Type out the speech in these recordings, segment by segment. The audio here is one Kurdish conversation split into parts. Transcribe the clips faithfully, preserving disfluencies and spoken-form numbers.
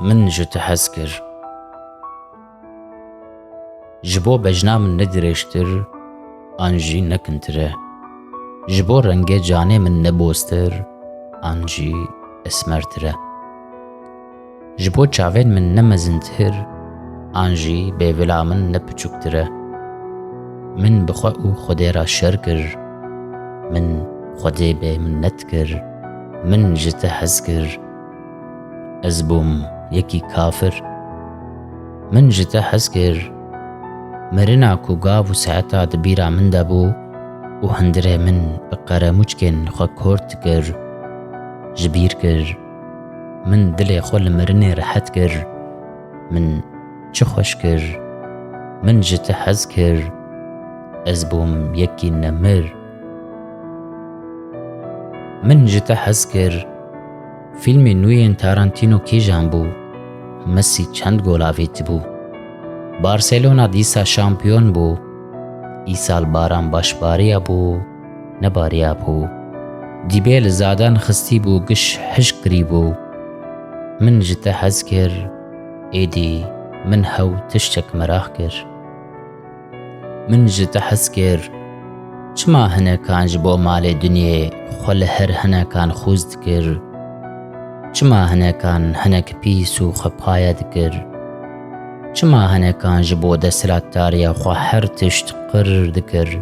Min ji te hez kir. Ji bo bejna min ne dirêjtir an jî ne kintir e. Ji bo rengê canê min ne boztir an jî esmertir e. Ji bo çavên min ne mezintir an jî bêvila min ne piçûktir e. Min bi xwe û Xwedê re şer kir. Min Xwedê bêminnet kir. Min ji te hez kir. Ez bûm yekî kafir. Min ji te hez kir. Mirina ku gav û saeta di bîra min de bû û hundirê min bi qeremûçkên xwe kort dikir, ji bîr kir. Min dilê xwe li mirinê rehet kir. Min çi xweş kir. Min ji te hez kir. Ez bûm yekî nemir. Min ji te hez kir. Fîlmê nû yên Tarantino kîjan bû? Messi çend gol avêtibû? Barcelona dîsa şampiyon bû. Îsal baran baş bariya bû, nebariyabû. Dîbê li zadan xistîbû, giş hişk kirîbû. Min ji te hez kir, êdî min hew tiştek meraq kir. Min ji te hez kir. Çima hinekan ji bo malê dinyê xwe li her hinekan xûz dikir? Çima hinekan hinek pîs û xwe paye dikir? Çima hinekan ji bo desthilatdariya xwe her tişt qir dikir?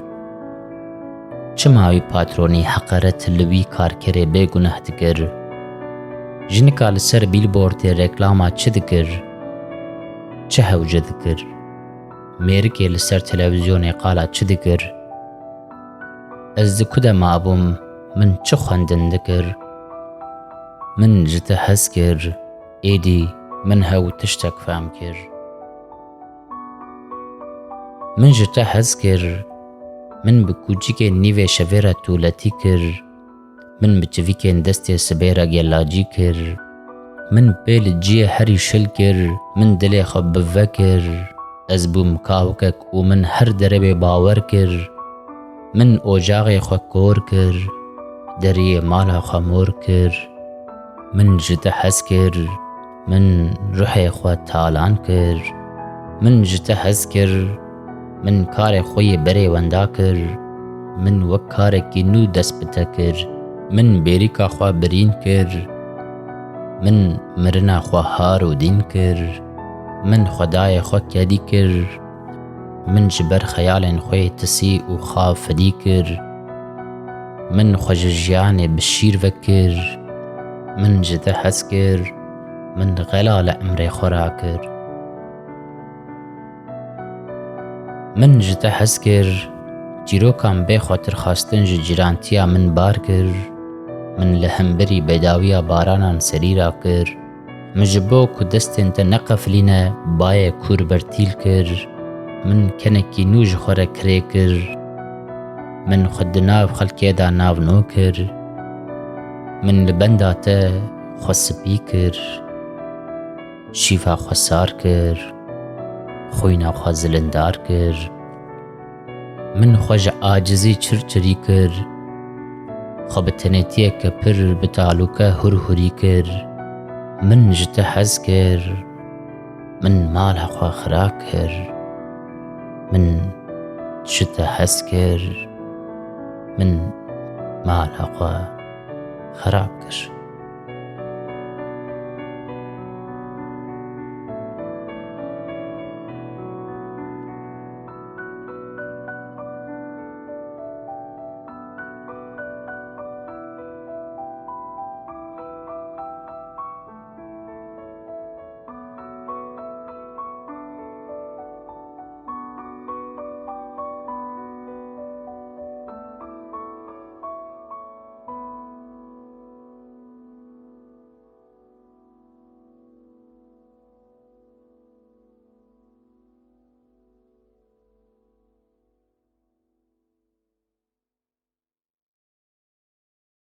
Çima wî patronî heqeret li wî karkerê bêguneh dikir? Jinika li ser bîlbordê reklama çi dikir? Çi hewce dikir? Mêrikê li ser televîzyonê qala çi dikir? Ez di ku de mabûm, min çi xwendin dikir? Min ji te hez kir, êdî min hew tiştek fehm kir. Min ji te hez kir, min bi kûçikên nîvê şevê re tûletî kir. Min bi çivîkên destê sibê re gelacî kir. Min pê li ciyê herî şil kir, min dilê xwe bi ve kir. Ez bûm kawikek û min her derebê bawer kir. Min ocaxê xwe kor kir, deriyê mala xwe mor kir. Min ji te hez kir, min ruhê xwe talan kir. Min ji te hez kir, min karê xwe yê berê wenda kir. Min wek karekî nû dest bi te kir. Min bêrîka xwe birîn kir. Min mirina xwe har û dîn kir. Min xwedayê xwe kedî kir. Min ji ber xeyalên xwe yê tisî û xav fedî kir. Min xwe ji jiyanê bi şîr vekir. Min ji te hez kir. Min xela li emrê xwe rakir. Min ji te hez kir. Çîrokan bê xwetirxwestin ji cîrantiya min bar kir. Min li hemberî bêdawiya baranan serî rakir. Min ji bo ku destên te neqefilîne, bayê kûr bertîl kir. Min kenekî nû ji xwe re kirê kir. Min xwe di nav xelkê de navno kir. Min li benda te xwe spî kir. Şîva xwe sar kir. Xwîna xwe zilindar kir. Min xwe ji acizî çirçirî kir. Xwe bi tenêtiyeke pir bi talûke hurhurî kir. Min ji te hez kir. Min mala xwe xira kir. Min ji te hez kir. Min mala xwe xirab kir.